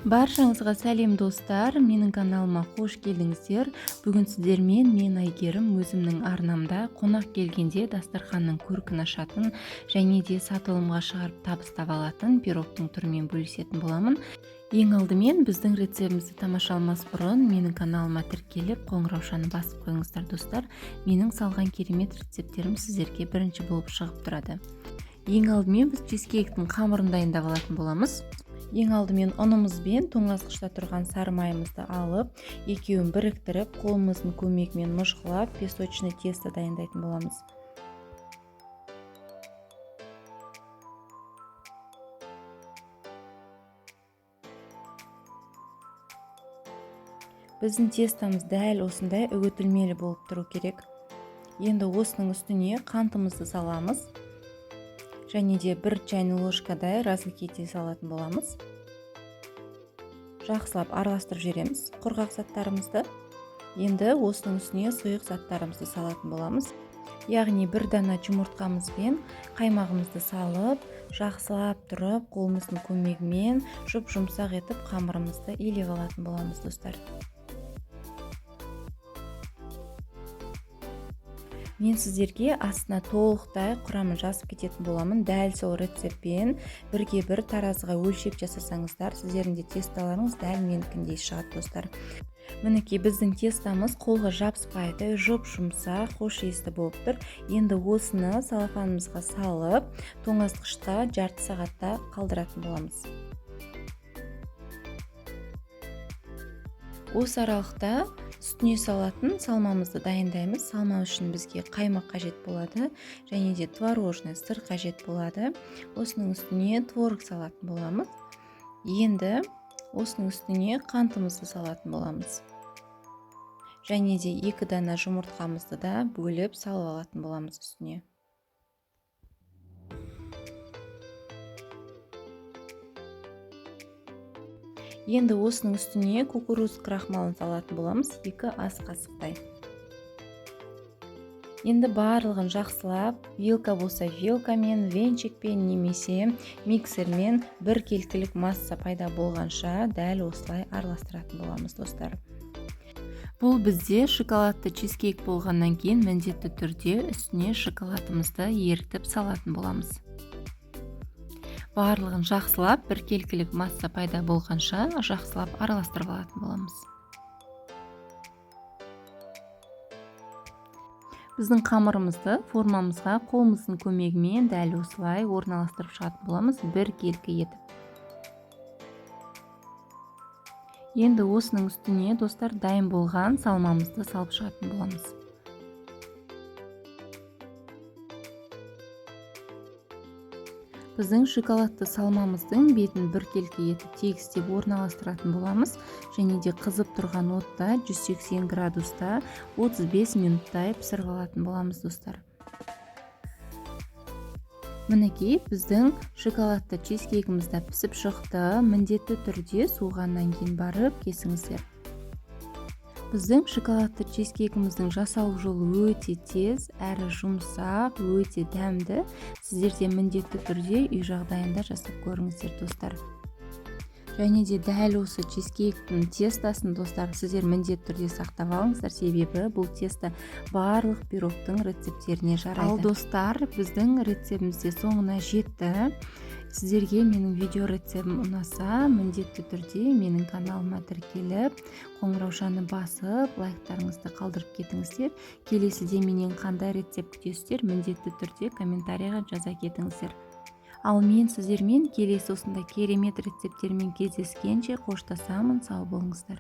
Баршаңызға сәлем достар, менің каналыма қош келдіңіздер. Бүгін сіздермен мен Әйгерім өзімнің арнамда қонақ келгенде дастарханның көркін ашатын және де сатылымға шығарып табыс таба алатын пирогтың түрімен бөлісетін боламын. Ең алдымен біздің рецептімізді тамашаламас бұрын менің каналыма тіркеліп, қоңыраушаны басып қойыңыздар достар. Менің салған керемет рецепттерім сіздерге бірінші болып шығып тұрады. Ең алдымен біз чизкейктің қамырын дайындап алатын боламыз. Ең алдымен ұнымызбен тоңазытқышта тұрған сары майымызды алып, екеуін біріктіріп, қолымыздың көмегімен мыжғылап, песочный тесто дайындайтын боламыз. Біздің тестомыз дәл осындай үгітілмелі болып тұру керек. Енді осының үстіне қантымызды саламыз. Және де бір чайный ложкадай разгетей салатын боламыз. Жақсылап араластырып жібереміз құрғақ заттарымызды. Енді осының үстіне сұйық заттарымызды салатын боламыз. Яғни бір дана жұмыртқамызбен қаймағымызды салып, жақсылап тұрып, қолымыздың көмегімен жұп-жұмсақ етіп қамырымызды илеп алатын боламыз достар. Мен сіздерге астына толықтай құрамын жазып кететін боламын. Дәл сол рецептпен бірге бір таразыға өлшеп жасасаңыздар, сіздердің де тестоларыңыз дәл менікіндей шығады достар. Мінекей біздің тестамыз қолға жабыспайды, жұп-жұмсақ, хош иісті болып тұр. Енді осыны салафанымызға салып, тоңазытқышта жарты сағатта қалдыратын боламыз. Осы аралықта үстіне салатын салмамызды дайындаймыз. Салма үшін бізге қаймақ қажет болады, және де творожный сыр қажет болады. Осының үстіне творог салатын боламыз. Енді осының үстіне қантымызды салатын боламыз. Және де 2 дана жұмыртқамызды да бөліп салып алатын боламыз үстіне. Енді осының үстіне кукуруз крахмалын салатын боламыз, 2 ас қасықтай. Енді барлығын жақсылап, вилка болса вилкамен, венчикпен немесе миксермен бір келкілік масса пайда болғанша дәл осылай араластыратын боламыз достар. Бұл бізде шоколадты чизкейк болғаннан кейін міндетті түрде үстіне шоколадымызды ерітіп салатын боламыз. Барлығын жақсылап бір келкілік масса пайда болғанша жақсылап араластырып алатын боламыз. Біздің қамырымызды формамызға қолымыздың көмегімен дәл осылай орналастырып шығатын боламыз, бір келкі етіп. Енді осының үстіне достар дайын болған салмамызды салып шығатын боламыз. Біздің шоколадты салмамыздың бетін біркелкі етіп тегістеп орналастыратын боламыз. Және де қызып тұрған отта 180 градуста 35 минуттай пісіріп алатын боламыз достар. Мінекей біздің шоколадты чизкейкіміз де пісіп шықты. Міндетті түрде суығаннан кейін барып кесіңіздер. Біздің шоколадты чизкейкіміздің жасалу жолы өте тез, әрі жұмсақ, өте дәмді. Сіздер де міндетті түрде үй жағдайында жасап көріңіздер достар. Және де дәл осы чизкейктің тестосын достар сіздер міндетті түрде сақтап алыңыздар, себебі бұл тесто барлық пирогтың рецепттеріне жарайды. Ал достар, біздің рецептіміз де соңына жетті. Сіздерге менің видео рецептім ұнаса, міндетті түрде менің каналыма тіркеліп, қоңыраушаны басып, лайктарыңызды қалдырып кетіңіздер. Келесіде менен қандай рецепт күтесіздер, міндетті түрде комментарийға жаза кетіңіздер. Ал мен сіздермен келесі осындай керемет рецепттермен кездескенше қоштасамын. Сау болыңыздар.